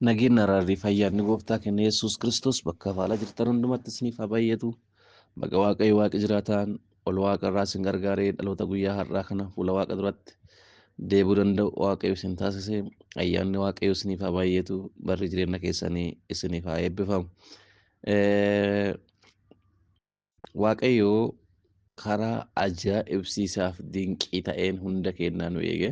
Nageenya araarri fayyaanni gooftaa keenya Yesuus Kiristoos bakka faala jirtan hundumatti isiniif haa baay'atu. Baga Waaqayyo Waaqi jiraataan ol Waaqa irraa isin gargaaree dhaloota guyyaa har'aa kana fuula Waaqa duratti deebi'uu danda'u Waaqayyo isin taasise. Ayyaanni Waaqayyo isiniif haa baay'atu. Barri jireenya keessanii isiniif haa eebbifamu. Waaqayyo karaa ajaa'ibsiisaaf dinqii ta'een hunda keenyaa nu eege.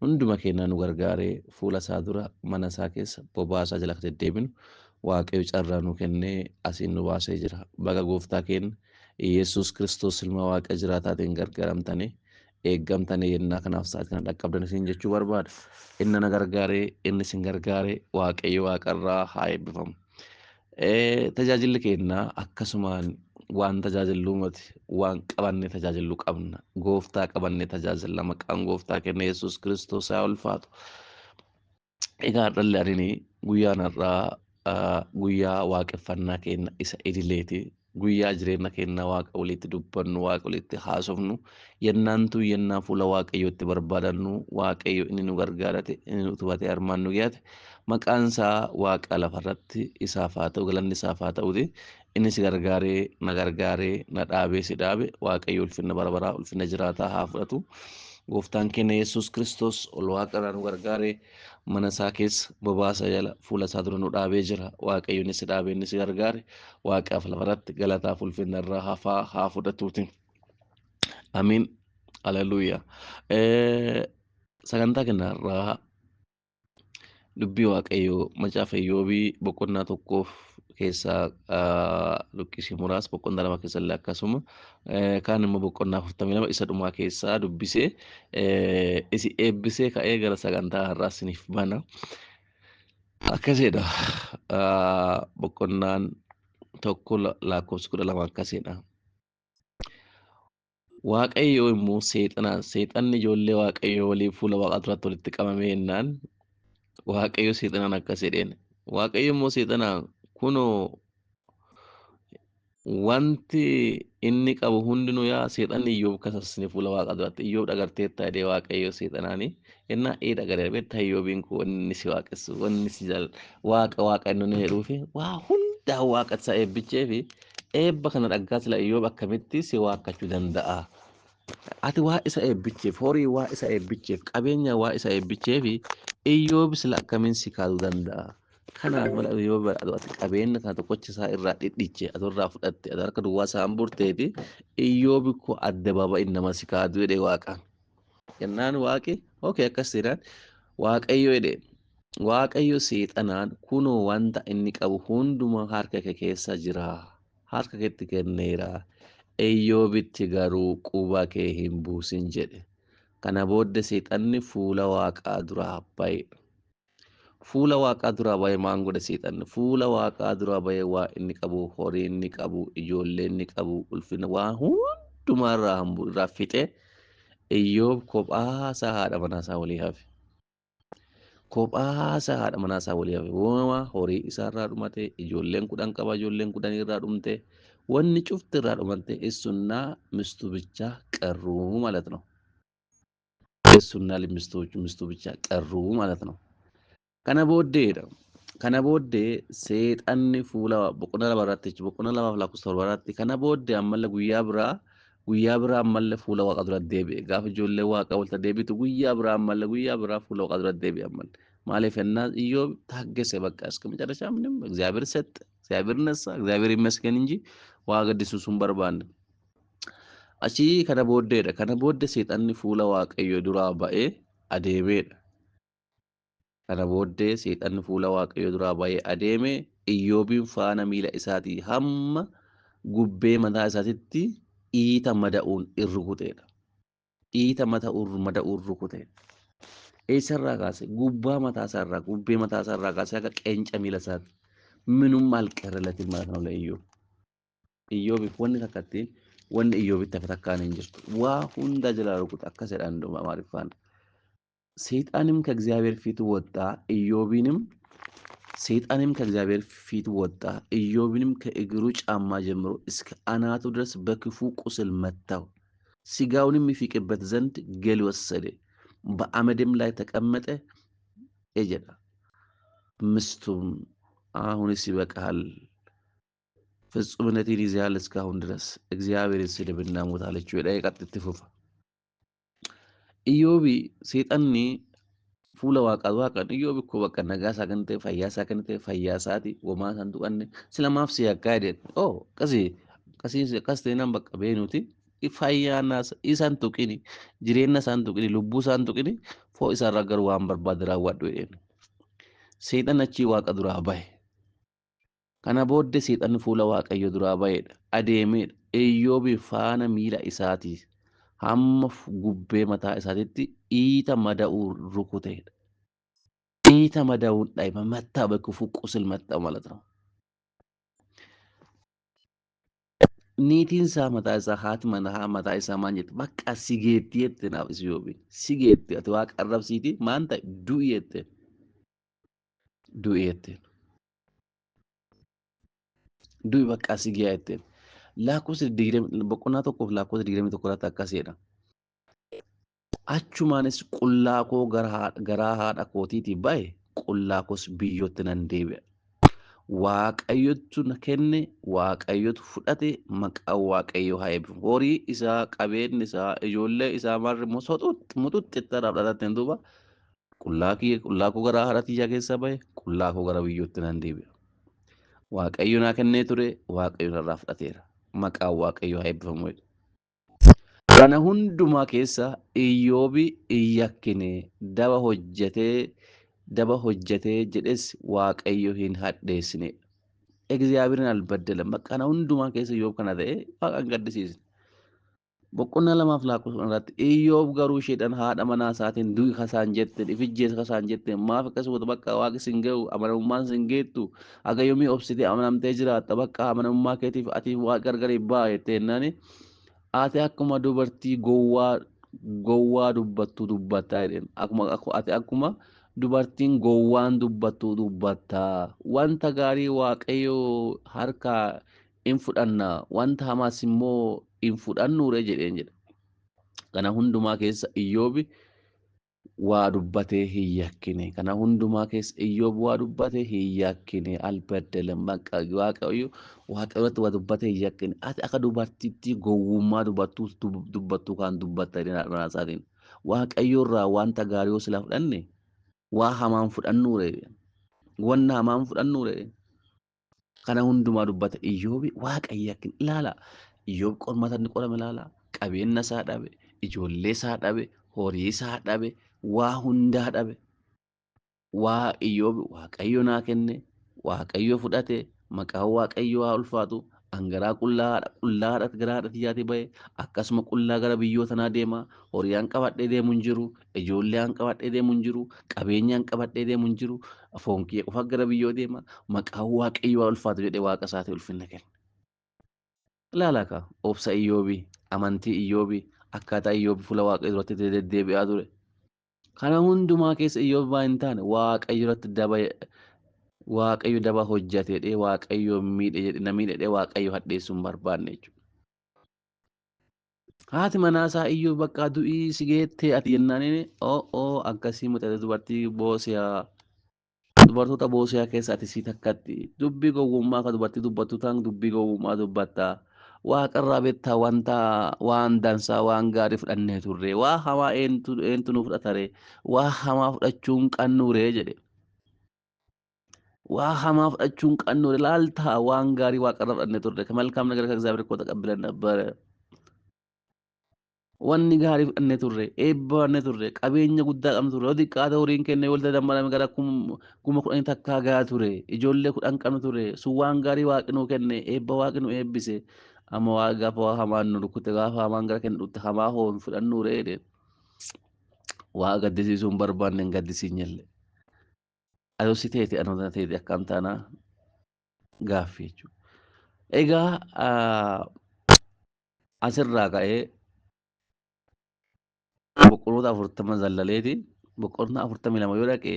Hunduma keenyaa nu gargaaree fuula isaa dura mana isaa keessa bobaa isaa jala akka deddeebinu Waaqayyo carraa nu kennee asiin nu baasee jira. Baga gooftaa keenya Yesuus Kiristoos ilma Waaqa jiraataatiin gargaaramtanii eeggamtanii yennaa kanaaf sa'aatii kana dhaqqabdan isin jechuu barbaada. Inni na gargaaree inni isin gargaaree Waaqayyo Waaqarraa haa eebbifamu. Tajaajilli keenya akkasumaan waan tajaajilluu miti, waan qabannee tajaajilluu qabna. Gooftaa qabannee tajaajilla. Maqaan gooftaa keenya Yesuus Kiristoos haa ulfaatu. Egaa dhalli ani guyyaan har'aa guyyaa waaqeffannaa keenya isa idileeti. Guyyaa jireenya keenya Waaqa walitti dubbannu, Waaqa walitti haasofnu, yennaantu yennaa fuula Waaqayyootti barbaadannu, Waaqayyo inni nu gargaarate, inni nu utubatee armaan nu geeyate, maqaan isaa Waaqa lafarratti isaaf haa ta'u, galanni isaaf haa ta'uti. Inni si gargaaree, na gargaaree, na dhaabee, si dhaabe, Waaqayyo ulfinna bara baraa, ulfinna jiraataa haa fudhatu. Gooftaan keenya Yesuus Kiristoos ol Waaqa irraa nu gargaaree mana isaa keessa bobaasa jala fuula isaa dura nu dhaabee jira. Waaqayyo inni si dhaabee, inni si gargaare, Waaqaaf lafarratti galataaf ulfinna irraa hafaa haa fudhatuuti. Amiin. Haleluuyaa. Sagantaa keenya irraa dubbii Waaqayyoo macaafa Iyyoobii boqonnaa tokkoof keessaa luqqisii muraasa, boqonnaa 2 keessa illee akkasuma, kaan immoo boqonnaa 42 isa dhumaa keessaa dubbisee isi eebbisee ka'ee gara sagantaa har'aa isiniif bana. Akkasidha. Boqonnaan 1 lakkoofsi 12 akkasidha. Waaqayyo immoo seexanaan, seexanni ijoollee Waaqayyoo waliin fuula Waaqaa duratti walitti qabamee jennaan, Waaqayyo seexanaan akkas jedheen. Waaqayyo immoo seexanaan, kunoo wanti inni qabu hundinuu yaa seexanni Iyyoob kasassine fuula Waaqaa duratti. Iyyoob dhagarteetta jedhee Waaqayyo seexanaani. Innaa ee dhagaree beektaa, Iyyoobiin kun wanni si waaqessu, wanni si jaal Waaqa Waaqa inni inni jedhuufi waa hundaa Waaqa isa eebbichee fi eebba kana dhaggaa sila Iyyoob akkamitti si waakkachuu danda'a? Ati waa isa eebbicheef, horii waa isa eebbicheef, qabeenya waa isa eebbicheef, Iyyoob sila akkamiin si kaaduu danda'a? Kanaaf mala Iyyoob ati qabeenya kana tokkocha isaa irraa dhidhiche, ati irraa fudhatte, ati harka duwwaa isaan burteeti, Iyyoob koo addabaaba'iin nama si kaaduu jedhee Waaqaan. Jennaan Waaqi okay akkas jedhaan Waaqayyo jedhe. Waaqayyo seexanaan, kunoo wanta inni qabu hundumaa harka kee keessa jira. Harka keetti kenneera. Iyyoobitti garuu quba kee hin buusin jedhe. Kana booddee seexanni fuula Waaqaa duraa ba'e. Fuula Waaqaa duraa ba'e maan godhe seexanni? Fuula Waaqaa duraa ba'e waa inni qabu, horii inni qabu, ijoollee inni qabu, ulfina waa hundumaa irraa hambuu irraa fixe. Iyyoob kophaa isaa haadha manaa isaa walii hafe. Kophaa isaa haadha manaa isaa walii hafe. Uumamaa horii isaa irraa dhumate, ijoolleen 10 qaba, ijoolleen 10 irraa dhumte, wanni cufti irraa dhumate, እሱና ሚስቱ ብቻ ቀሩ ማለት ነው። እሱና ሚስቱ ብቻ ቀሩ ማለት ነው። Kana booddeedha. Kana booddee seexanni fuula boqonnaa 2 irratti, boqonnaa 2 fi lakkoofsa 7 irratti, kana booddee ammallee guyyaa biraa ammallee fuula Waaqa duratti deebi'e. Gaafa ijoollee Waaqa walta deebitu guyyaa biraa ammallee guyyaa biraa fuula Waaqa duratti deebi'e ammallee. Maaliif ennaa Iyyoob ታገሰ በቃ እስከ መጨረሻ ምንም እግዚአብሔር ሰጠ፣ እግዚአብሔር ነሳ፣ እግዚአብሔር ይመስገን እንጂ waa gaddisiisuu hin barbaanne. Achii kana booddeedha. Kana booddee seexanni fuula Waaqayyo duraa ba'ee adeemeedha. Kana booddee seexanni fuula Waaqayyo duraa ba'ee adeeme, Iyyoobiin faana miila isaatii hamma gubbee mataa isaatitti iita mada'uun irrukuteedha. Iita mada'uun rukute. Eessarraa kaase? Gubbaa mataa isaarraa, gubbee mataa isaarraa kaasee akka qeenca miila isaatti. ምንም አልቀረለትም ማለት ነው ለኢዮብ። Iyyoobiif wanni takka ittiin wanni Iyyoobitti hafe takkaan hin jirtu. Waa hunda jalaa rukute akkas jedhan Amaariffaan. ሰይጣንም ከእግዚአብሔር ፊት ወጣ፣ ኢዮብንም ሰይጣንም ከእግዚአብሔር ፊት ወጣ፣ ኢዮብንም ከእግሩ ጫማ ጀምሮ እስከ አናቱ ድረስ በክፉ ቁስል መታው። ስጋውንም ይፍቅበት ዘንድ ገል ወሰደ፣ በአመድም ላይ ተቀመጠ jedha. ምስቱም አሁንስ ይበቃሃል፣ ፍጹምነቴን ይዘሃል እስካሁን ድረስ እግዚአብሔርን ስደብና ሙት አለችው jedhee qaxxitti fufa. Iyyoobi seexanni fuula waaqaa waaqan Iyyoobi koo bakka nagaa isaa kan ta'e fayyaa isaa kan ta'e fayyaa isaati homaa isaan tuqanne sila maaf si yakkaa jedheen oo akkasii akkasii akkas ta'e nan bakka beenuti fayyaa isaan tuqini jireenya isaan tuqini lubbuu isaan tuqini foo isaarraa garuu waan barbaade raawwadhu jedheen. Seexan achii waaqa duraa bahe. Kana booddee seexanni fuula waaqayyo duraa baheedha. Adeemeedha. Iyyoobi faana miila isaatii hamma gubbee mataa isaatiitti iita mada'uu rukuteedha. Iita mada'uun dhaye መታ በክፉ ቁስል መታው ማለት ነው። Niitiin isaa mataa isaa haati manaa mataa isaa maal jette bakka si geetti jette naaf Iyyoobiin si geetti ati waaqa arrabsiiti maan ta'e du'i jette du'i jette du'i bakka si geeya jette lakkoofsa boqonnaa tokkoof lakkoofsa 21 irratti akkas jedha. Achumaanis qullaa koo garaa haadha kootiitii bahe qullaa koos biyyootti nan deebi'a. Waaqayyotu na kenne waaqayyotu fudhate maqaan waaqayyoo haa eebbifamu. Horii isaa qabeenyi isaa ijoollee isaa marri muxuxxi itti dhaabdhatatteen duuba qullaa kiyya qullaa koo garaa haadha tiyyaa keessaa bahe qullaa koo gara biyyootti nan deebi'a. Waaqayyo naa kennee ture waaqayyo narraa fudhateera. Maqaan waaqayyoo haa eebbifamu. Kana hundumaa keessa Iyyoobi hin yakkine daba hojjetee jedhes waaqayyo hin hadheessine. እግዚአብሔርን አልበደለም። በቃ kana hundumaa keessa Iyyoob kana ta'e waaqa hin gaddisiisne. Boqonnaa lamaaf lakkoofsa irratti Iyyoob garuu isheedhaan haadha manaa isaatiin du'i kasaan jette ifijjees kasaan jette maaf akkas goota bakka waaqi sin ga'u amanamummaan sin geettu haga yoomii obsitee amanamtee jiraatta bakka amanamummaa keetiif atiif waaqa gargar ba'a jettee jennaani ati akkuma dubartii gowwaa gowwaa dubbattu dubbattaa jedheen akkuma ati akkuma dubartiin gowwaan dubbattu dubbattaa wanta gaarii waaqayyo harkaa in fudhanna wanta hamaas immoo in fudhannuure jedheen jedha. Kana hundumaa keessa Iyyoobi waa dubbatee hin yakkine. Kana hundumaa keessa Iyyoob waa dubbatee hin yakkine. Albaddalan bakka waaqayyo waaqayyotti waa dubbatee hin yakkine. Ati akka dubartiitti gowwummaa dubbattu dubbattu kan dubbatta jedheen haadha manaa isaatiin. Waaqayyo irraa wanta gaarii yoo silaa fudhanne waa hamaan fudhannuure. Wanna hamaan fudhannuure. Kana hundumaa dubbata Iyyoobi waaqa hin yakkine. Ilaala Iyyoob qormaata inni qorame ilaala. Qabeenya isaa dhabe, ijoollee isaa dhabe, horii isaa dhabe, waa hundaa dhabe. Waa Iyyoobi waaqayyo naa kenne, waaqayyo fudhate, maqaan waaqayyo haa ulfaatu. An garaa qullaadha garaa haadha tiyyaatii bahe akkasuma qullaa gara biyyoo tanaa deema. Horii an qabadhee deemu hin jiru, ijoollee an qabadhee deemu hin jiru, qabeenya an qabadhee deemu hin jiru. Foon kiyya qofa gara biyyoo deema. Maqaan waaqayyo haa ulfaatu jedhee waaqa isaatii ulfinna kenne. Ilaala kaa obsa Iyyoobii, amantii Iyyoobii, akkaataa Iyyoobi fuula waaqayyo duratti deddeebi'aa ture. Kana hundumaa keessa Iyyoob waa hin taane waaqayyo irratti daba waaqayyo daba hojjate jedhee waaqayyo miidhe jedhe na miidhe jedhee waaqayyo hadheessuu hin barbaanne jechuudha. Haati manaa isaa Iyyoob bakka du'ii si geettee ati jennaaniin oo akkasii muxate dubartii boosiyaa dubartoota boosiyaa keessa ati sii takkatti dubbii gowwummaa akka dubartii dubbattu ta'an dubbii gowwummaa dubbatta. Waaqarraa beektaa wanta waan dansaa waan gaarii fudhannee turre waa hamaa eentu nu fudhatare waa hamaa fudhachuun qannuure jedhe. Waa hamaa fudhachuun qannuure laaltaa waan gaarii waaqarraa fudhannee turre ከመልካም ነገር ከእግዚአብሔር እኮ ተቀብለን ነበረ። Wanni gaarii fudhannee turre eebba fudhannee turre qabeenya guddaa qabna turre yoo xiqqaate horiin kenne walitti dammarame gara 10,000 takkaa gahaa ture ijoollee 10 qabna ture sun waan gaarii waaqni nuu kenne eebba waaqni nu eebbise amma waa gaafa waa hamaan nu rukute gaafa hamaan gara kennu dhufte hamaa hoo hin fudhannuu ree jedheen. Waa gaddisiisuu hin barbaanne hin gaddisiinyelle. Adoo si teete anoo tana teete akkam taanaa gaaffii jechuudha. Egaa asirraa ka'ee boqonnoota 40 zallaleeti boqonnaa 42 yoo dhaqe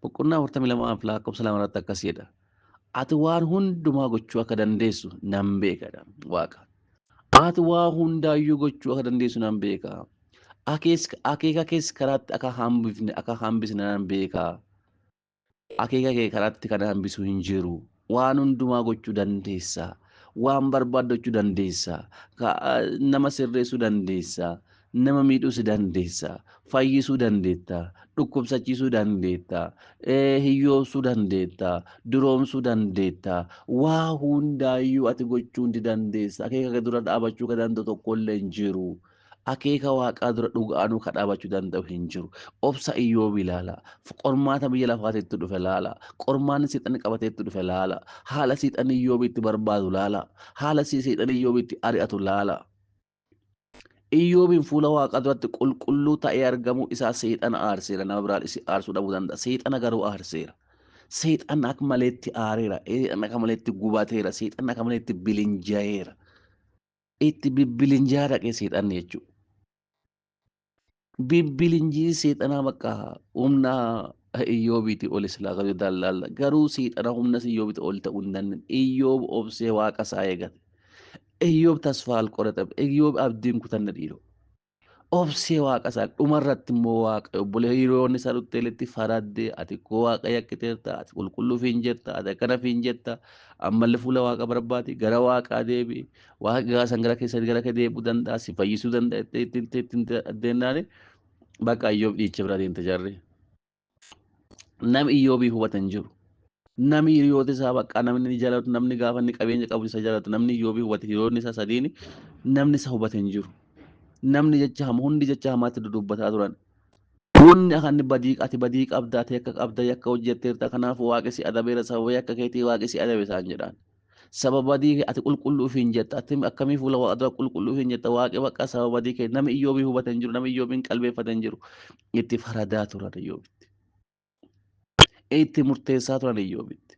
boqonnaa 42 lakkoofsa 2 irratti akkas jedha. Ati waan hundumaa gochuu akka dandeessu nan beeka waaqa. Ati waa hundaayyuu gochuu akka dandeessu nan beeka. Akeeka kees karaatti akka hambifne akka hambisne nan beeka. Akeeka kee karaatti kan hambisu hin jiru. Waan hundumaa gochuu dandeessa. Waan barbaaddu gochuu dandeessa. Nama sirreessuu dandeessa. Nama miidhuus dandeessa. Fayyisuu dandeetta. Dhukkubsachiisuu dandeetta. Hiyyoomsuu dandeetta. Duroomsuu dandeetta. Waa hundaayyuu ati gochuu ni dandeessa. Akeeka kee dura dhaabachuu kan danda'u tokkollee hin jiru. Akeeka waaqaa dura dhuga'anuu kan dhaabachuu danda'u hin jiru. Obsa Iyyoob ilaala. Qormaata biyya lafaatitti dhufe laala. Qormaanni seexanni qabateetti dhufe laala. Haala seexanni Iyyoob itti barbaadu laala. Haala seexanni Iyyoob itti ari'atu laala. Iyyoobiin fuula waaqaa duratti qulqulluu ta'ee argamuu isaa seexana aarseera. Nama biraan aarsuu dhabuu danda'a. Seexana garuu aarseera. Seexanni akka maleetti aareera. Seexanni akka maleetti gubateera. Seexanni akka maleetti bilinjaa'eera. Itti bibbilinjaa dhaqee seexanni jechuudha. Bibbilinjii seexanaa bakka humna Iyyoobiitii ol silaa kan ilaalla. Garuu seexana humna Iyyoobiitii ol ta'uu hin dandeenye. Iyyoob obsee waaqa isaa eegate. Iyyoob tasfaa alqoraxame. Iyyoob abdiin kutanne dhiiroo. Obsee waaqa isaa dhumarratti immoo waaqa obbolee hiriyoonni isaa dhufteeletti faraddee ati koo waaqa yakkiteerta, ati qulqulluu fi hin jetta, ati akkana fi hin jetta, ammallee fuula waaqa barbaadi, gara waaqaa deebi'i, waaqa gaasan gara keessatti gara kee deebi'uu danda'a, si fayyisuu danda'a ittiin ittiin deemnaani bakka Iyyoob dhiicha bira deemte jarri. Namni Iyyoobii hubatan hin jiru. Namni hiriyoota isaa bakka namni ni jaalatu, namni gaafa inni qabeenya qabu isa jaalatu, namni Iyyoobii hubate hiriyoonni isaa sadiini namni isa hubate hin jiru. Namni jecha hamaa hundi jecha hamaatti dudubbataa turan. Wanni akka inni badii ati badii qabda, ati akka qabda yakka hojjetteerta, kanaaf waaqi si adabeera, sababa yakka keetii waaqi si adabe isaan jedhaan. Sababa badii ati qulqulluu fi hin jetta, ati akkamii fuula waaqa dura qulqulluu fi hin jetta, waaqi bakka sababa badii kee namni Iyyoobii hubate hin jiru, namni Iyyoobiin qalbeeffate hin jiru. Itti faradaa turan Iyyoobitti. Itti murteessaa turan Iyyoobitti.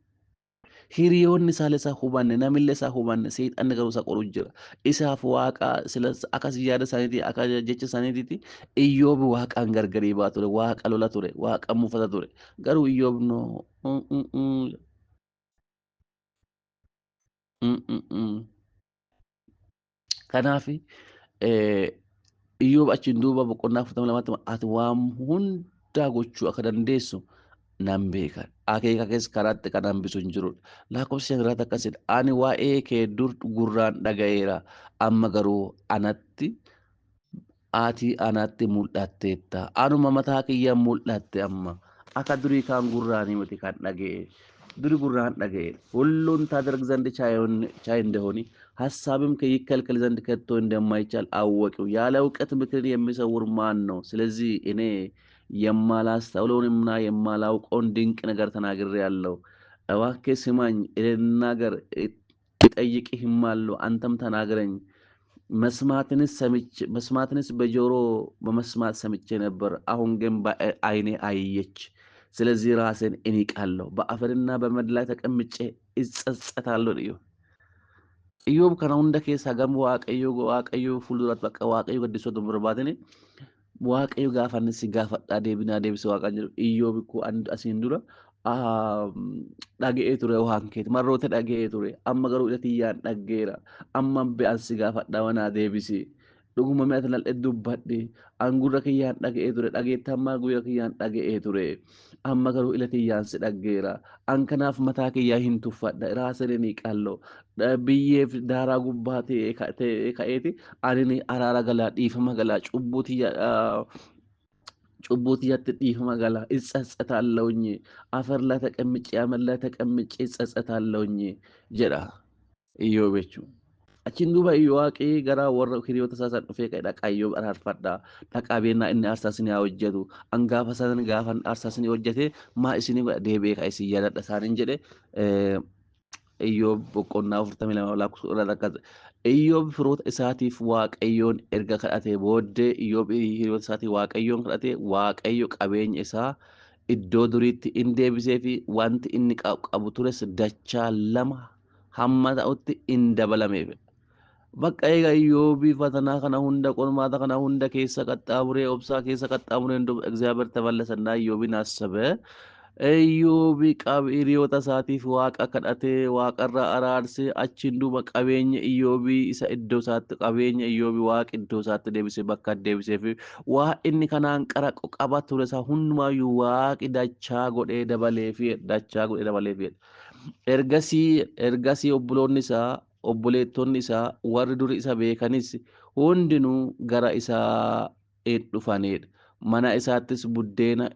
Hiriyoonni isaallee isaa hubanne, namillee isaa hubanne, seexanni garuu isa qoru jira. Isaaf waaqa sila akkas yaada isaaniitii akka jecha isaaniitiitti Iyyoobi waaqaan gargarii baa ture, waaqa lola ture, waaqa mufata ture. Garuu Iyyoob noo. Kanaaf Iyyoob achiin duuba boqonnaa 42tti ati waan hundaa gochuu akka dandeessu nan beeka. Akeeka kees karaatti kan hambisu hin jirudha. Lakkoofsa 5 irratti akkasidha. Ani waa'ee kee dur gurraan dhaga'eera. Amma garuu anatti ati anatti mul'atteetta. Anuma mataa kiyyaan mul'atte amma. Akka durii kaan gurraanii miti kan dhaga'e. Duri gurraan dhaga'e. ሁሉን ታደርግ ዘንድ ቻይ እንደሆነ ሀሳብም ይከልከል ዘንድ ከቶ እንደማይቻል አወቅሁ። ያለ እውቀት ምክርን የሚሰውር ማን ነው? ስለዚህ እኔ የማላስተውለውንና የማላውቀውን ድንቅ ነገር ተናግሬአለሁ። እባክህ ስማኝ፣ ልናገር፣ እጠይቅህማለሁ፣ አንተም ተናግረኝ። መስማትንስ በጆሮ በመስማት ሰምቼ ነበር፣ አሁን ግን በዓይኔ አየች። ስለዚህ ራሴን እንቃለሁ፣ በአፈርና በምድር ላይ ተቀምጬ እጸጸታለሁ። ኢዮብ Iyyoob kana hunda keessaa gama Waaqayyoo Waaqayyoo fuulduratti bakka Waaqayyo gaddisuu otoo hin barbaadin Waaqayyo gaafa inni si gaafadhaa deebinaa deebisee Waaqaan jedhu Iyyoob koo asiin dura dhaga'ee ture waan keeti marroota dhaga'ee ture, amma garuu ija tiyyaan dhaggeera, amma be'an si gaafadhaa manaa deebisi, dhuguma mi'a ati dubbadhe an gurra kiyyaan dhaga'ee ture, dhageetti ammaa gurra kiyyaan dhaga'ee ture, amma garuu ila tiyyaan si dhaggeera. An kanaaf mataa kiyyaa hin tuffadha, raasanii ni qallo biyyeef daaraa gubbaa ta'e ka'eeti ani araara galaa, dhiifama galaa, cubbuu tiyya cubbuu tiyyatti dhiifama galaa, እጸጸታለሁኝ፣ አፈር ላይ ተቀምጬ አመድ ላይ ተቀምጬ እጸጸታለሁኝ jedha Iyyoob jechuun. Achiin duuba Waaqii gara warra hiriyoota isaa san dhufee ka'e, dhaqaa Iyyoob araarfadhaa, dhaqaa beennaa inni aarsaa isinii haa hojjetu, an gaafa san gaafa aarsaa isinii hojjete maa isinii godha, deebi'ee ka'e isin yaadadha isaaniin jedhe. Iyyoob boqonnaa 42 lakkoofsa irraa akkas. Iyyoob firoota isaatiif Waaqayyoon erga kadhatee booddee, Iyyoob hiriyoota isaatiif Waaqayyoon kadhatee, Waaqayyo qabeenya isaa iddoo duriitti in deebisee fi wanti inni qabu tures dachaa lama hamma ta'utti in dabalameef. Bakka egaa Iyyoobii fatanaa kana hunda, qormaata kana hunda keessa qaxxaamuree, obsaa keessa qaxxaamuree, እንደው እግዚአብሔር ተመለሰና ኢዮብን አሰበ። Iyyoobi hiriyoota isaatiif waaqa kadhatee waaqarraa araarsee achiin duuba qabeenya Iyyoobii isa iddoo isaatti qabeenya Iyyoobii waaqa iddoo isaatti deebisee bakka deebisee fi waa inni kanaan qara qaba ture isaa hundumaayyuu waaqi dachaa godhee dabalee fi dachaa godhee dabalee fi. Ergasii obboloonni isaa obboleettonni isaa warri duri isa beekanis hundinuu gara isaa in dhufanidha. Mana isaattis buddeena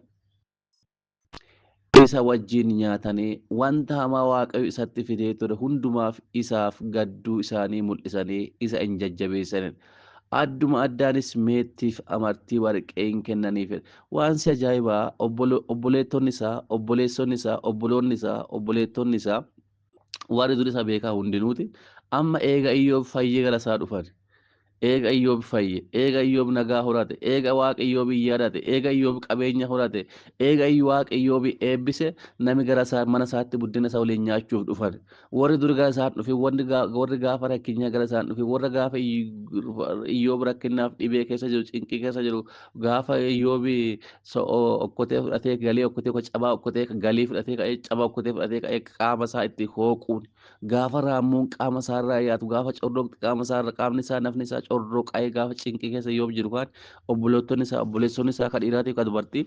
isa wajjin nyaatanii wanta hamaa Waaqayyo isatti fidee ture hundumaaf isaaf gadduu isaanii mul'isanii isa in jajjabeessanidha. Adduma addaanis meettiif amartii warqee hin kennaniif. Waan si ajaa'ibaa obboleettonni isaa, obboleessonni isaa, obboloonni isaa, obboleettonni isaa warri dur isa beekaa hundinuuti amma eega Iyyoob fayyee gara isaa dhufan. Eega Iyyoob fayye, eega Iyyoob nagaa horate, eega Waaqa Iyyoob yaadate, eega Iyyoob qabeenya horate, eega Waaqa Iyyoob eebbise nami gara isaa mana isaatti buddeena isaa waliin nyaachuuf dhufan. Warri dur gara isaan dhufe, warri gaafa rakkinyaa gara isaan dhufe, warra gaafa Iyyoob rakkinaaf dhibee keessa jiru, cinqii keessa jiru, gaafa Iyyoob okkotee fudhatee galii okkotee cabaa okkotee galii fudhatee ka'ee cabaa okkotee fudhatee ka'ee qaama isaa itti hooquun, gaafa raammuun qaama isaarraa yaatu, gaafa corroqxi qaama isaarra qaamni isaa nafni isaa corroqa'ee gaafa cinqii keessa Iyyoob jiru kaan obbolootonni isaa obboleessonni isaa kan dhiiraatii kan dubartii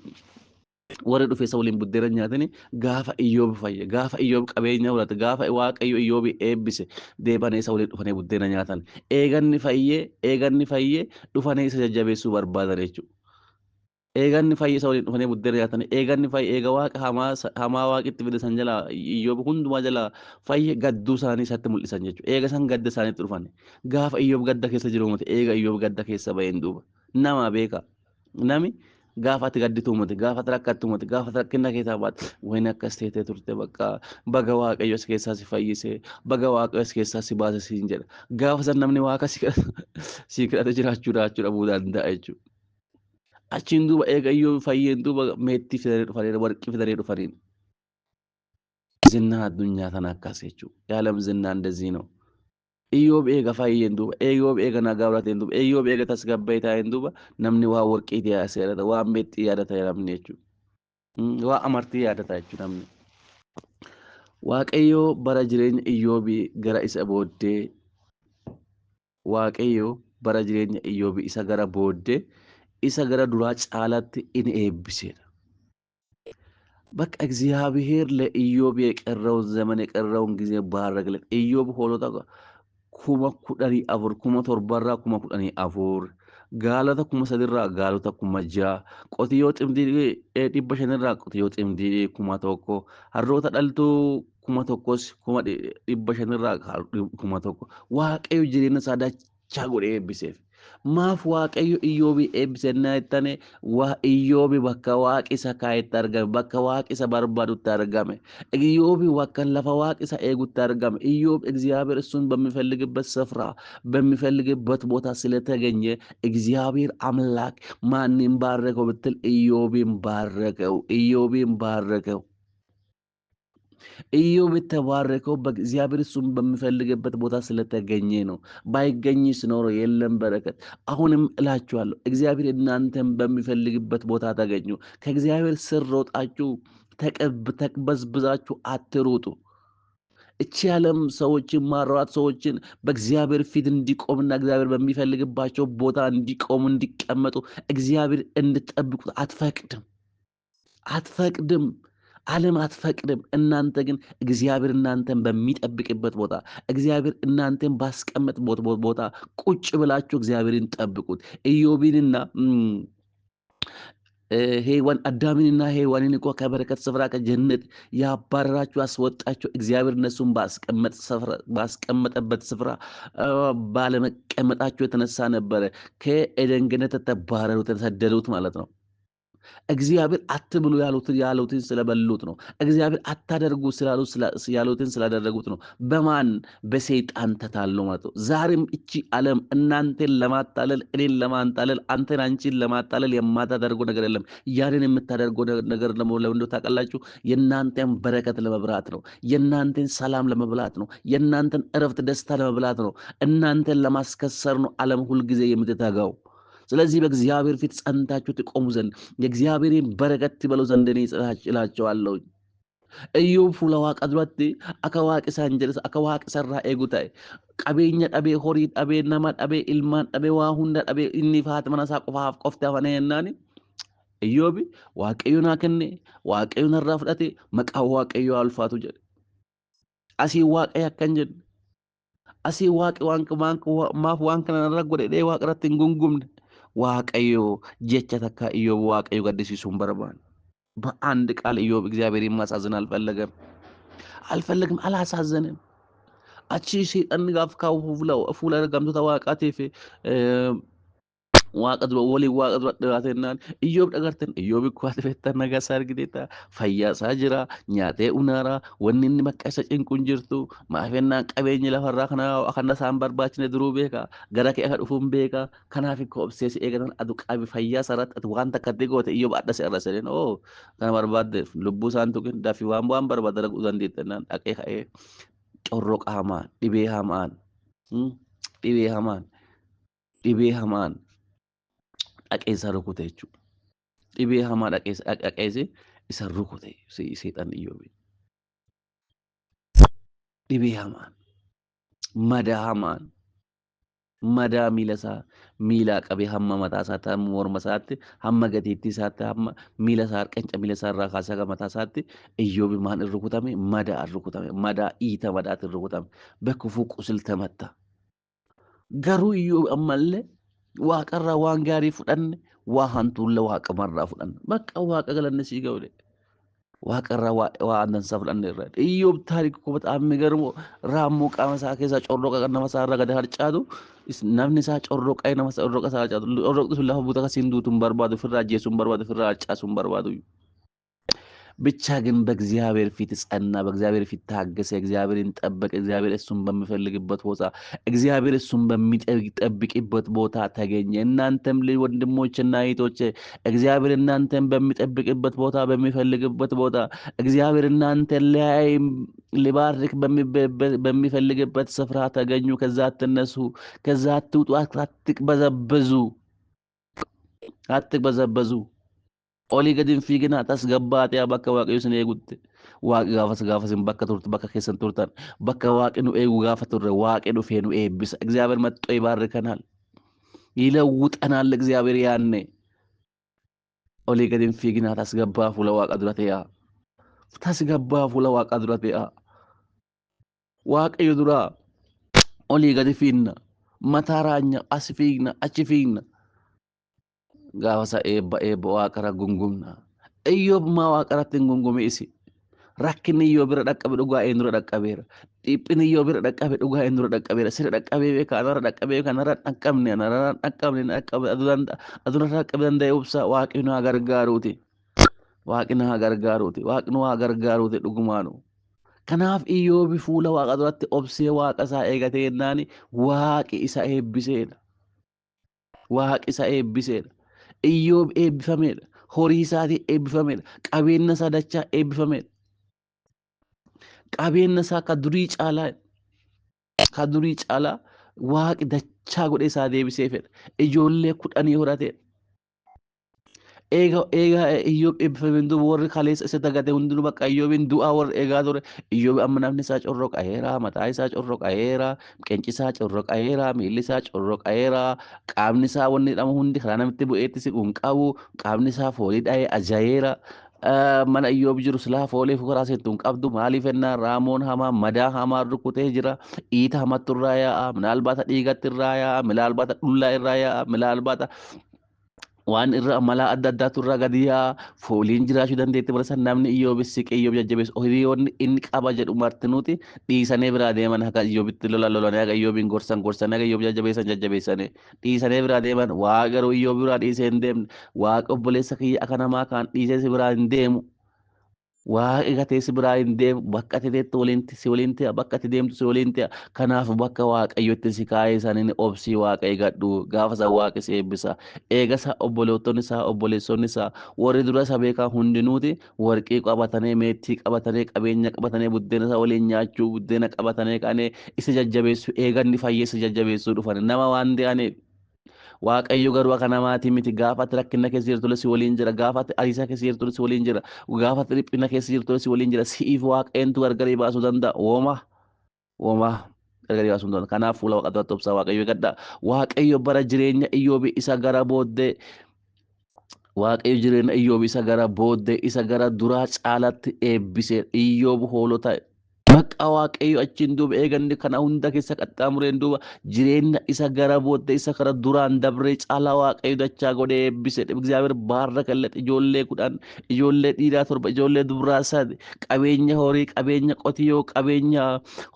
warri dhufe isa waliin buddeena nyaatanii gaafa Iyyoob fayye, gaafa Iyyoob qabeenya horate, gaafa Waaqayyo Iyyoob eebbise deebanii isa waliin dhufanii buddeena nyaatan. Eeganni fayyee dhufanii isa jajjabeessuu barbaadan jechuudha. Eeganni fayyee isa waliin dhufanii buddeena nyaatan. Eeganni fayyee eega waaqa hamaa waaqitti fide san jalaa Iyyoob hundumaa jalaa fayyee gadduu isaanii isatti mul'isan jechuudha. Eega san gadda isaaniitti dhufan. Gaafa Iyyoob gadda keessa jiru miti eega Iyyoob gadda keessa baheen duuba. Nama beeka. Nami gaafa ati gadditu miti, gaafa ati rakkattu miti, gaafa ati rakkina keessaa baate wayini akkas teetee turte bakka baga Waaqayyo si keessaa si fayyise, baga Waaqayyo si keessaa si baase siin jedha. Gaafa san namni waaqa si kadhate jiraachuu dhabuu danda'a jechuudha. Achiin duuba eega Iyyoob fayyeen duuba meettii fidanii dhufaniin, warqii fidanii dhufaniin. Zinnaan addunyaa tana akkas jechuudha. Yaalam zinnaan እንደዚህ ነው። Iyyoob eega fayyeen duuba, Iyyoob eega nagaa horateen duuba, Iyyoob eega tasgabbaa'ee taa'een duuba namni waa warqii yaadata, waa meexxii yaadata namni jechuudha. Waa amartii yaadata jechuudha namni. Waaqayyo bara jireenya Iyyoobii gara isa booddee, Waaqayyo bara jireenya Iyyoobii isa gara booddee isa gara duraa caalatti in eebbisedha. በቃ እግዚአብሔር ለኢዮብ የቀረውን ዘመን የቀረውን ጊዜ ባረከለት። ኢዮብ hoolota 14,000 7,000 14,000 gaalota 3,000 gaalota 6,000 qotiyyoo cimdii 500 qotiyyoo cimdii 1,000 harroota dhaltuu 1,000 500 1,000 Waaqayyo jireenya isaa dachaa godhee eebbiseef. Maaf Waaqayyo Iyyoobii eebbise ennaa jettane waa Iyyoobi bakka waaqi isa kaa'etti argame, bakka waaqi isa barbaadutti argame. Iyyoobi bakka lafa waaqi isa eegutti argame. ኢዮብ እግዚአብሔር እሱን በሚፈልግበት ስፍራ በሚፈልግበት ቦታ ስለተገኘ እግዚአብሔር አምላክ ማንን ባረከው ብትል ኢዮብን ባረከው። ኢዮብን ባረከው። ኢዮብ የተባረከው በእግዚአብሔር እሱን በሚፈልግበት ቦታ ስለተገኘ ነው። ባይገኝስ ኖሮ የለም በረከት። አሁንም እላችኋለሁ እግዚአብሔር እናንተን በሚፈልግበት ቦታ ተገኙ። ከእግዚአብሔር ስር ሮጣችሁ ተቅበዝብዛችሁ አትሩጡ። እቺ ዓለም ሰዎችን ማሯሯጥ ሰዎችን በእግዚአብሔር ፊት እንዲቆምና እግዚአብሔር በሚፈልግባቸው ቦታ እንዲቆሙ እንዲቀመጡ እግዚአብሔር እንድጠብቁት አትፈቅድም አትፈቅድም። ዓለም አትፈቅድም። እናንተ ግን እግዚአብሔር እናንተን በሚጠብቅበት ቦታ እግዚአብሔር እናንተን ባስቀመጥበት ቦታ ቁጭ ብላችሁ እግዚአብሔርን ጠብቁት። ኢዮብንና ሔዋን አዳምንና ሔዋንን እኮ ከበረከት ስፍራ ከጀነት ያባረራችሁ ያስወጣችሁ እግዚአብሔር እነሱን ባስቀመጠበት ስፍራ ባለመቀመጣቸው የተነሳ ነበረ ከኤደን ገነት ተባረሩት የተሰደዱት ማለት ነው። እግዚአብሔር አትብሉ ያሉትን ስለበሉት ነው። እግዚአብሔር አታደርጉ ያሉትን ስላደረጉት ነው። በማን በሰይጣን ተታሎ ማለት ነው። ዛሬም እቺ ዓለም እናንተን ለማታለል እኔን ለማታለል አንተን አንቺን ለማታለል የማታደርገው ነገር የለም። ያንን የምታደርገው ነገር ደግሞ ለምን እንደሆነ ታውቃላችሁ? የእናንተን በረከት ለመብላት ነው። የእናንተን ሰላም ለመብላት ነው። የእናንተን እረፍት ደስታ ለመብላት ነው። እናንተን ለማስከሰር ነው ዓለም ሁልጊዜ የምትተጋው። ስለዚህ በእግዚአብሔር ፊት ጸንታችሁ ትቆሙ ዘንድ የእግዚአብሔርን በረከት ትበሉ ዘንድ እኔ እላችኋለሁ። Iyyoob fuula Waaqa duratti akka Waaqi isaan jedhes akka Waaqi isarraa eegu ta'e. Qabeenya dhabee, horii dhabee, nama dhabee, ilmaan dhabee, waa hunda dhabee, inni fi haati mana isaa qofaaf qofti hafanii jennaani Iyyoobi Waaqayyo naa kenne, Waaqayyo narraa fudhate, maqaan Waaqayyoo haa ulfaatu jedhe. Asii Waaqayyo akkan jedhe. Asii Waaqi waan maaf waan kana narra godhe dhee Waaqa irratti hin gungumne. Waaqayyo jecha takka Iyyoob Waaqayyo gaddisiisuu hin barbaanne. በአንድ ቃል ኢዮብ እግዚአብሔርን ማሳዘን አልፈለገም አልፈለግም፣ አላሳዘንም። Achi seexanni gaaf kaa'u fuula ergamtoota Waaqaatiif Waaqa dura waliin Waaqa dura dhiyaatennaan Iyyoob dhagartan, Iyyoob ikkoo ati beektan nagaa isaa argiteetta, fayyaa isaa jira, nyaatee unaara, wanni inni bakka isa cinqu hin jirtu. Maaf jennaan qabeenyi lafarraa kana kana isaan barbaachine duruu beeka, gara kee akka dhufuun beeka. Kanaaf ikkoo obsee si eegatan adu qabi fayyaa isaa irratti ati waan takka itti goote Iyyoob adda si arrase jedheen. Oo, kana barbaadde lubbuu isaan tuqin, dafii waan barbaadde dalaguu dandeette jennaan dhaqee ka'ee corroqa hamaan, dhibee hamaan, dhibee hamaan, dhibee hamaan dhaqee isa rukute jechuudha. Dhibee hamaa dhaqee dhaqee isa rukute seexanni Iyyoobiin. Dhibee hamaan, madaa hamaan, madaa miila isaa miilaa qabee hamma mataa isaatti, hamma morma isaatti, hamma gatiittii isaatti, hamma miila isaa, qenca miila isaa irraa kaasee haga mataa isaatti Iyyoobi maan irra rukutame? Madaa irra rukutame, madaa iita madaatiin rukutame, በክፉ ቁስል ተመታ. Garuu Iyyoobi ammallee Waaqarraa waan gaarii fudhanne, waa hantuullee Waaqamarraa fudhanne. Bakka Waaqa galanne sii ga'u. Waaqarraa waan dansaa fudhanne irraa. Iyyoob ታሪክ እኮ በጣም የሚገርመው raammoo qaama isaa keessaa corroqa nama isaa irra gadi harcaatu, namni isaa corroqee nama corroqa isaa harcaatu, corroqni sun lafa buuta akkasiin duutu hin barbaadu, ofirraa ajjeesuu hin barbaadu, ofirraa harcaasuu hin barbaadu. ብቻ ግን በእግዚአብሔር ፊት ጸና፣ በእግዚአብሔር ፊት ታገሰ፣ እግዚአብሔርን ጠበቀ። እግዚአብሔር እሱን በሚፈልግበት ቦታ፣ እግዚአብሔር እሱን በሚጠብቅበት ቦታ ተገኘ። እናንተም ወንድሞችና እህቶቼ እግዚአብሔር እናንተን በሚጠብቅበት ቦታ፣ በሚፈልግበት ቦታ፣ እግዚአብሔር እናንተን ሊያይ ሊባርክ በሚፈልግበት ስፍራ ተገኙ። ከዛ አትነሱ፣ ከዛ አትውጡ፣ አትቅበዘበዙ፣ አትቅበዘበዙ። Olii gadi hin fiiginaa, tasgabbaa'aa bakka Waaqayyo isin eegutti. Waaqi gaafas gaafa isin bakka turtu, bakka keessan turtan, bakka Waaqi nu eegu gaafa turre Waaqi dhufee nu eebbisa. እግዚአብሔር መጥቶ ይባርከናል፣ ይለውጠናል። እግዚአብሔር ያኔ olii gadi hin fiiginaa, tasgabbaa fuula Waaqa dura ta'aa. Tasgabbaa fuula Waaqa dura ta'aa. Waaqayyo duraa olii gadi fiigna, mataa raanya, as fiigna, achi fiigna. Gaafa isa eebba eebba Waaqarra gungumna. Iyyoob maa Waaqarratti hin gungume isi? Rakkinni Iyyoob bira dhaqqabe dhugaa eenyurra dhaqqabeera? Dhiphinni Iyyoob bira dhaqqabe dhugaa eenyurra dhaqqabeera? Sira dhaqqabee beeka, anarra dhaqqabee beeka, anarra dhaqqabne, anarra dhaqqabne, dhaqqabe, adurra dhaqqabe danda'e obsa. Waaqni nu haa gargaaruuti. Waaqni nu haa gargaaruuti. Waaqni nu haa gargaaruuti dhugumaanu. Kanaaf Iyyoobi fuula Waaqa duratti obsee Waaqa isaa eegatee jennaani Waaqi isa eebbiseedha. Waaqi isa eebbiseedha. Iyyoob eebbifameedha. Horii isaatii eebbifameedha. Qabeenya isaa dachaa eebbifameedha. Qabeenya isaa ka durii caalaa, ka durii caalaa Waaqi dachaa godhee isaa deebisee fedha. Ijoollee 10 horateedha. Eega eega Iyyoob eebbifameen duuba warri kaleessa isa dagate hundinuu bakka Iyyoobiin du'aa warri eegaa ture. Iyyoob amma namni isaa corroqayeera, mataa isaa corroqayeera, qeenci isaa corroqayeera, miilli isaa corroqayeera, qaamni isaa wanni jedhamu hundi karaa namitti bu'eetti siqu hin qabu, qaamni isaa foolii dha'ee ajayeera. Mana Iyyoob jiru silaa foolii karaa seentu hin qabdu. Maaliif jennaan raamoon hamaa madaa hamaa rukutee jira, iita hamatu irraa yaa'a, minaalbaata dhiigatti irraa yaa'a, minaalbaata dhullaa irraa yaa'a, minaalbaata waan irra malaa adda addaatu irraa gadi yaa'a, fooliin jiraachuu dandeetti. Bara san namni Iyyoob siqee Iyyoob jajjabeessu, hiriyoonni inni qaba jedhu martinuuti dhiisanii biraa deeman. Haga Iyyoobitti lola lolanii, haga Iyyoobiin gorsan gorsanii, haga Iyyoob jajjabeessan jajjabeessanii dhiisanii biraa deeman. Waa garuu Iyyoob biraa dhiisee hin deemne. Waaqa obboleessa kiyya akka namaa kaan dhiisee si biraa hin deemu. Waaqi gatee si biraa hin deemu. Bakka ati teettu waliin si waliin ta'a, bakka ati deemtu si waliin ta'a. Kanaaf bakka Waaqayyotti si kaa'ee saniin obsii Waaqa eegadhu. Gaafa san Waaqi si eebbisa. Eega isaa obbolootonni isaa, obboleessonni isaa, warri dura isa beekan hundinuuti warqii qabatanii, meettii qabatanii, qabeenya qabatanii, buddeena isaa waliin nyaachuu, buddeena qabatanii ka'anii isa jajjabeessuu, eeganni fayyee isa jajjabeessuu dhufan nama waan ta'aniif. Waaqayyo garuu akka namaatii miti. Gaafa ati rakkina keessa jirtu si waliin jira. Gaafa ati ariisaa keessa jirtu si waliin jira. Gaafa ati dhiphina keessa jirtu si waliin jira. Si'iif Waaqayyoon gargarii baasuu danda'a. Wooma wooma gargarii baasuu danda'a. Kanaaf fuula Waaqa duratti obsaa Waaqayyo eeggadha. Waaqayyo bara jireenya Iyyoobii isa gara booddee, Waaqayyo jireenya Iyyoob isa gara booddee isa gara duraa caalatti eebbise. Iyyoob hoolota maqaa Waaqayyo achiin duuba eeganni kana hunda keessa qaxxaamureen duuba jireenya isa gara booddee isa gara duraan dabree caalaa Waaqayyo dachaa godhee eebbise. እግዚአብሔር ባረከለት. Ijoollee 10, ijoollee dhiiraa 7, ijoollee dubaraa 3, qabeenya horii, qabeenya qotiyoo, qabeenya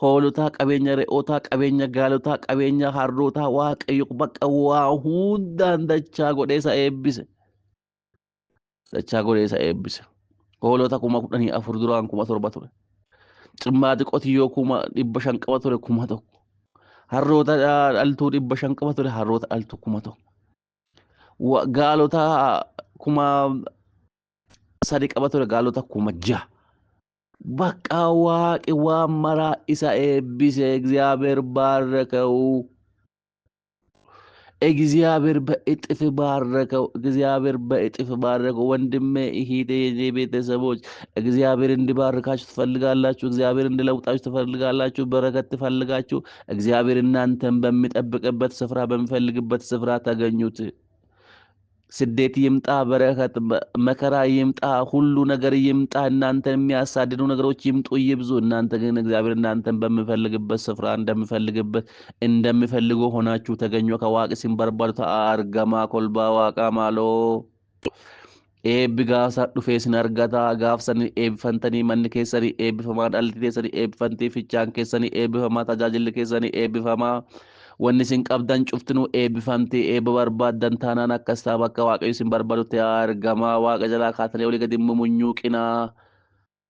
hoolotaa, qabeenya re'ootaa, qabeenya gaalotaa, qabeenya harrootaa, Waaqayyo bakka waa hundaan dachaa godhee isa eebbise. Dachaa godhee isa eebbise. Hoolota 14,000, duraan 7,000 ture. Cimmaati qotiyyoo 500,000 qaba ture, 1,000. Harroota dhaltuu 500 qaba ture, harroota dhaltuu 1,000. Gaalota 3,000 qaba ture, gaalota 6,000. Bakka Waaqi waan maraa isa eebbise. እግዚአብሔር ባረከው። እግዚአብሔር በእጥፍ ባረከው። እግዚአብሔር በእጥፍ ባረከው። ወንድሜ፣ እህቴ፣ የኔ ቤተሰቦች፣ እግዚአብሔር እንዲባርካችሁ ትፈልጋላችሁ? እግዚአብሔር እንዲለውጣችሁ ትፈልጋላችሁ? በረከት ትፈልጋችሁ? እግዚአብሔር እናንተን በሚጠብቅበት ስፍራ፣ በሚፈልግበት ስፍራ ተገኙት። ስደት ይምጣ፣ በረከት መከራ ይምጣ፣ ሁሉ ነገር ይምጣ፣ እናንተን የሚያሳድዱ ነገሮች ይምጡ ይብዙ። እናንተ ግን እግዚአብሔር እናንተን በሚፈልግበት ስፍራ እንደሚፈልግበት እንደሚፈልገው ሆናችሁ ተገኙ። Ka Waaqi isin barbaadu ta'aa argamaa. Kolbaa Waaqaa, maaloo, eebbi gaafsa dhufee isin argata. Gaafsanii eebbifantanii, manni keessanii eebbifamaa, dhalli keessanii eebbifantii, fichaan keessanii eebbifamaa, tajaajilli keessanii eebbifamaa, wanni isin qabdan cuftinuu eebbifamtii. Eebba barbaaddan taanaan akkas ta'a. Bakka Waaqayyo isin barbaadutti argamaa. Waaqa jalaa kaatanii olii gadi mumunyuuqinaa.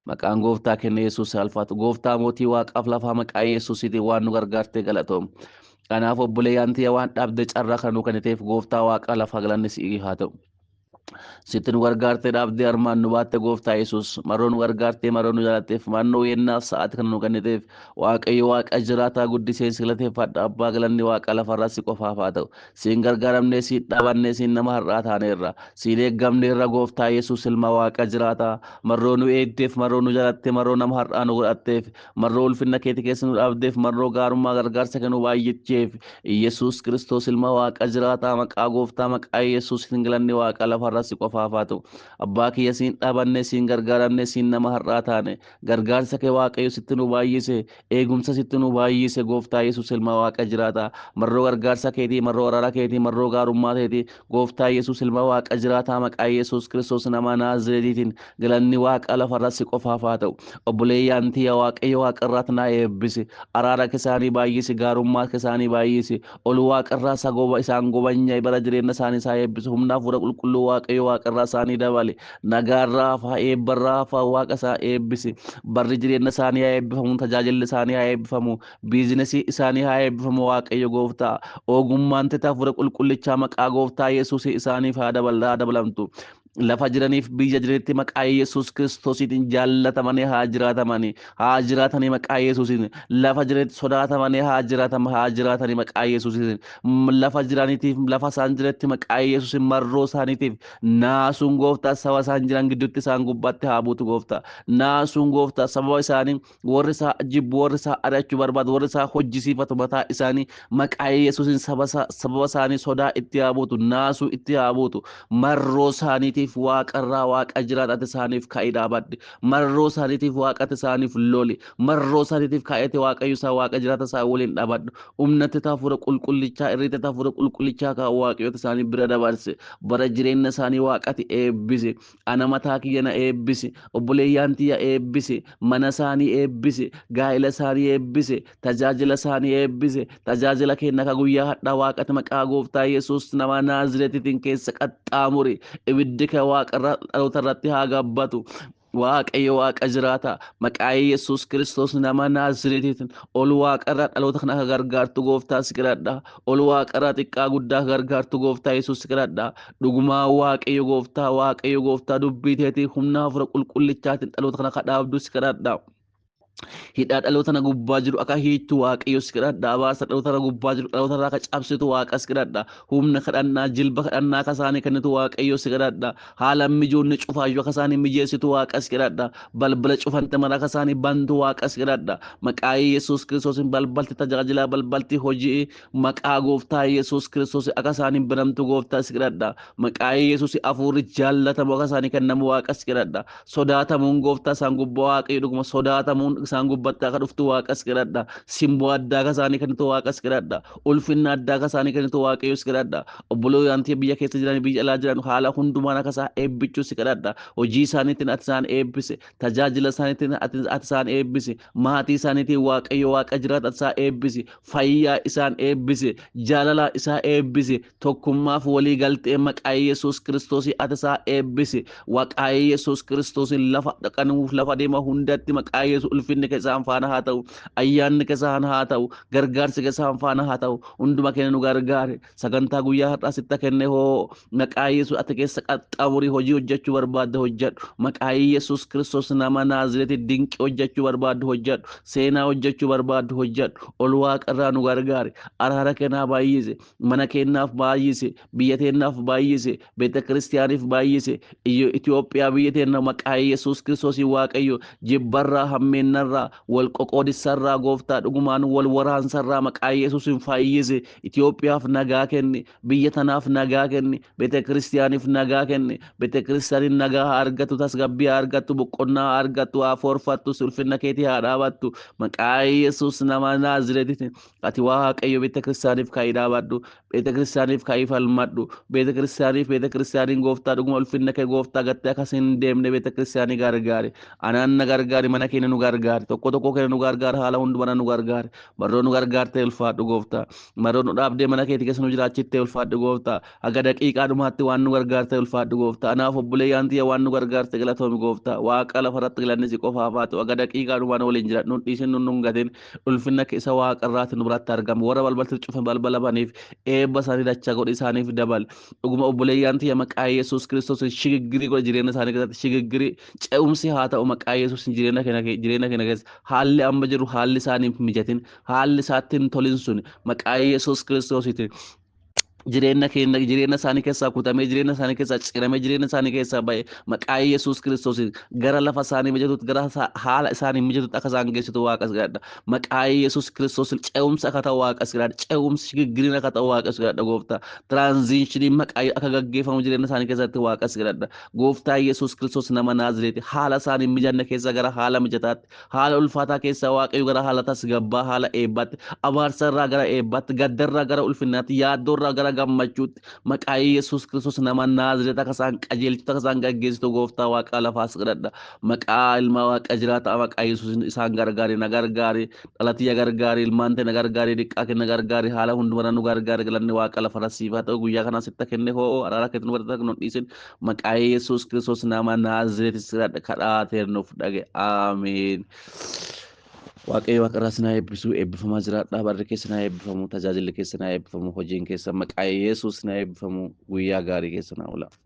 Maqaan Gooftaa kenna Yesuus alfaatu. Gooftaa mootii Waaqaaf lafaa, maqaa Yesuusiitiin waan nu gargaartee galatoom. Kanaaf obboleeyyan tiyya, waan dhabde carraa kan nu kenniteef Gooftaa Waaqa lafaa galanni si'ii haa ta'u. Sitti nu gargaartee dhaabdee armaan nu baatte. Gooftaa Yesuus, maroo nu gargaartee, maroo nu jaalatteef, mannoo yennaaf sa'aati kan nu kenniteef, Waaqayyo Waaqa jiraataa guddisee si galateeffadha. Abbaa, galanni Waaqa lafarraa si qofaaf haa ta'u. Siin gargaaramnee, siin dhaabannee, siin nama har'aa taaneerra, siin eeggamneerra. Gooftaa Yesuus ilma Waaqa jiraataa, marroo nu eegdeef, marroo nu jaalatte, marroo nama har'aa nu godhatteef, marroo ulfinna keeti keessa nu dhaabdeef, marroo gaarummaa gargaarsa kennu baay'acheef, Yesuus Kiristoos ilma Waaqa jiraataa, maqaa Gooftaa maqaa Yesuus galanni Waaqa lafarraa si qofaaf haa ta'u. Abbaa kiyya, siin dhaabannee, siin gargaaramnee, siin nama har'aa taane. Gargaarsa kee Waaqayyo sitti nu baay'ise, eegumsa sitti nu baay'ise. Gooftaa Yesuus ilma Waaqa jiraataa, marroo gargaarsa keetii, marroo araara keetii, marroo gaarummaa keetii, Gooftaa Yesuus ilma Waaqa jiraataa, maqaa Yesuus Kiristoos nama Naazreetiitiin galanni Waaqa lafarraa si qofaaf haa ta'u. Obboleeyyaan tiyya, Waaqayyo Waaqarraat naa eebbisi, araara keessaanii baay'isi, gaarummaa keessaanii baay'isi. Ol Waaqarraa isa goba isaan gobanya, bara jireenya isaanii isaa eebbisu. Humna Hafuura Qulqulluu Waaqayyo Waaqarraa isaanii dabale. Nagaarraa hafaa, eebbarraa hafaa, Waaqa isaa eebbisi. Barri jireenya isaanii haa eebbifamu, tajaajilli isaanii haa eebbifamu, biizinesii isaanii haa eebbifamu. Waaqayyo Gooftaa, ogummaan teta Hafuura Qulqullichaa maqaa Gooftaa Yesuus isaaniif haa dabalamtu. Lafa jiraniif biyya jiranitti maqaa Yesuus Kiristoosiitiin jaallatamanii haa jiraatamanii, haa jiraatanii. Maqaa Yesuusiin lafa jiranitti sodaatamanii haa jiraatama, haa jiraatanii. Maqaa Yesuusiin lafa jiraniitiif, lafa isaan jiranitti maqaa Yesuusiin marroo isaaniitiif naasuun Gooftaa saba isaan jiran gidduutti isaan gubbaatti haa buutu. Gooftaa, naasuun Gooftaa sababa isaanii warri isaa jibbu, warri isaa ari'achuu barbaadu, warri isaa hojjisiifatu mataa isaanii, maqaa Yesuusiin sababa isaanii sodaa itti haa buutu, naasuu itti haa buutu. Marroo isaaniitiif Waaqarraa Waaqa jiraatan isaaniif ka'ii dhaabadhe. Marroo isaaniitiif Waaqati isaaniif loli. Marroo isaaniitiif ka'eete Waaqayyo isaa Waaqa jiraata isaa waliin dhaabadhu. Humnatti Hafuura Qulqullichaa, irriitti Hafuura Qulqullichaa kaa Waaqayyoota isaanii bira dabarse. Bara jireenya isaanii Waaqati eebbise. Ana mataa kiyya na eebbise, obboleeyyaan tiyya eebbise, mana isaanii eebbise, gaa'ela isaanii eebbise, tajaajila isaanii eebbise. Tajaajila keenya ka guyyaa hadhaa Waaqati maqaa Gooftaa Yesuus nama Naazreetiitiin keessa qaxxaamuri. Ibiddi kee Waaqarra dhaloota irratti haa gabbatu. Waaqayyo Waaqa jiraata, maqaa Yesuus Kiristoos nama Naazreetiitiin ol Waaqarra dhaloota kana akka gargaartu Gooftaa si kadhadha. Ol Waaqarra xiqqaa guddaa akka gargaartu Gooftaa Yesuus si kadhadha. Dhugumaa Waaqayyo Gooftaa, Waaqayyo Gooftaa, dubbii teetii humna Hafuura Qulqullichaatiin dhaloota kana akka dhaabdu si kadhadha. Hidhaa dhaloota na gubbaa jiru akka hiittu Waaqayyo si kadhadha. Abaarsa dhaloota na gubbaa jiru dhaloota irraa akka cabsitu Waaqa si kadhadha. Humna kadhannaa jilba kadhannaa akka isaanii kennitu Waaqayyo si kadhadha. Haala mijoonni cufaayyuu akka isaanii mijeessitu Waaqa si kadhadha. Balbala cufante mara akka isaanii bantu Waaqa si kadhadha. Maqaa Yesuus Kiristoosiin balbalti tajaajilaa balbalti hojii maqaa gooftaa Yesuus Kiristoos akka isaanii banamtu gooftaa si kadhadha. Maqaa Yesuus hafuurri jaallatamu akka isaanii kennamu Waaqa si kadhadha. Sodaatamuun gooftaa isaan gubbaa Waaqayyo dhuguma sodaatamuun isaan gubbatti akka dhuftu Waaqa si kadhadha. Simboo addaa akka isaanii kennitu Waaqa si kadhadha. Ulfinna addaa akka isaanii kennitu Waaqayyo si kadhadha. Obboloonni biyya keessa jiran biyya alaa jiran haala hundumaan akka isaan eebbichuu si kadhadha. Hojii isaaniitiin ati isaan eebbise. Tajaajila isaaniitiin ati isaan eebbise. Maatii isaaniitiin Waaqayyo Waaqa jiraatu ati isaan eebbise. Fayyaa isaan eebbise. Jaalala isaa eebbise. Tokkummaaf walii galtee maqaa Yesuus Kiristoos ati isaan eebbise. Maqaa Yesuus Kiristoos lafa dhaqanuuf lafa deema hundatti maqaa Yesuus ulfinni isaan faana haa ta'u. Ayyaanni isaan haa ta'u. Gargaarsi isaan faana haa ta'u. Hunduma keenya nu gargaare. Sagantaa guyyaa har'aa sitti kenne hoo maqaa Yesuus ati keessa qaxxaamurii hojii hojjechuu barbaadde hojjedhu. Maqaa Yesuus Kiristoos nama Naazireeti dinqii hojjechuu barbaaddu hojjedhu. Seenaa hojjechuu barbaaddu hojjedhu. Ol waaqarraa nu gargaare. Araara kennaa baay'ise. Mana keenyaaf baay'ise. Biyya teenyaaf baay'ise. Beeta kiristiyaaniif baay'ise. Itoophiyaa biyya teenya maqaa Yesuus Kiristoos Waaqayyo jibbarraa hammeennarraa wal qoqoodissarraa gooftaa dhugumaan wal waraansarraa maqaa Yesuusin fayyise. Itoophiyaaf nagaa kenni. Biyya tanaaf nagaa kenni. Beeta kiristiyaaniif nagaa kenni. Beeta kiristiyaaniin nagaa haa argattu, tasgabbii haa argattu, boqonnaa haa argattu, haa forfattu, ulfinna keetii haa dhaabattu. Maqaa Yesuus nama Naazireetitti ati Waaqayyo beeta kiristiyaaniif ka'ii dhaabadhu. Beeta kiristiyaaniif ka'ii falmadhu. Beeta kiristiyaaniif beeta kiristiyaaniin gooftaa dhuguma ulfinna kee gooftaa gattee akkas hin deemne beeta kiristiyaanii gargaari. Anaan na gargaari, mana keenya nu gargaari. Tokko tokko keenya nu gargaari, haala hundumaa nu gargaari. Barroo nu gargaartee ulfaadhu gooftaa. Marroo nu dhaabdee mana keetii keessa nu jiraachittee ulfaadhu gooftaa. Haga daqiiqaa dhumaatti waan nu gargaarte ulfaadhu gooftaa. Anaaf obboleeyyaan tiyya waan nu gargaarte galatoomi gooftaa. Waaqa lafarratti galanni si qofaaf haa ta'u. Haga daqiiqaa dhumaan waliin jiraadhu. Nun dhiisin nun nun gatin. Ulfinna isa waaqarraati nu biratti argamu. Warra balbalti cufe balbala baniif eebba isaanii dachaa godhi isaaniif dabal. Dhuguma obboleeyyaan tiyya maqaa Yesuus Kiristoos shigiggirii godhe jireenya isaanii keessatti shigiggirii ce'umsi haa ta'u maqaa Yesuus jireenya keenya keessa haalli amma jiru haalli isaaniif mijatin haalli isaatti hin tolin sun maqaa Yesuus Kiristoositiin jireenya keenya jireenya isaanii keessaa kutamee jireenya isaanii keessaa ciramee jireenya isaanii keessaa ba'e maqaa Yesuus Kiristoos gara lafa isaanii mijatutti gara haala isaanii mijatutti akka isaan geessitu Waaqa kadhadha. Maqaa Yesuus Kiristoos ce'umsa akka ta'u Waaqa kadhadha. Ce'umsi shigiggiriin akka ta'u Waaqa kadhadha gooftaa. Tiraanziishiniin maqaa akka gaggeeffamu jireenya isaanii keessatti Waaqa kadhadha. Gooftaa Yesuus Kiristoos nama Naazireeti haala isaanii mijanne keessa gara haala mijataatti haala ulfaataa keessaa Waaqayyo gara haala tasgabbaa haala eebbaatti abaarsa irraa gara eebbaatti gaddarraa gara ulfinnaatti yaaddoorraa gara gammachuutti maqaa Yesuus Kiristoos nama Naazireet akka isaan qajeelchitu akka isaan gaggeessitu gooftaa Waaqa lafaas kadhadha. Maqaa ilma Waaqa jiraataa maqaa Yesuus isaan gargaari na gargaari dhalatiyya gargaari ilmaan ta'e na gargaari diqqaa kenna gargaari haala hundumaa nu gargaari galanni Waaqa lafarra siif haa ta'u guyyaa kana sitta kenne hoo araara keetiin nu barata nu dhiisin maqaa Yesuus Kiristoos nama Naazireet kadhaatee nuuf dhage. Ameen. Waaqayyo waaqarraa sinaa eebbisu eebbifamaa jiraadhaa barri keessa naa eebbifamu tajaajilli keessa naa eebbifamu hojiin keessa maqaa Yesuus naa eebbifamu guyyaa gaarii keessa naa oola.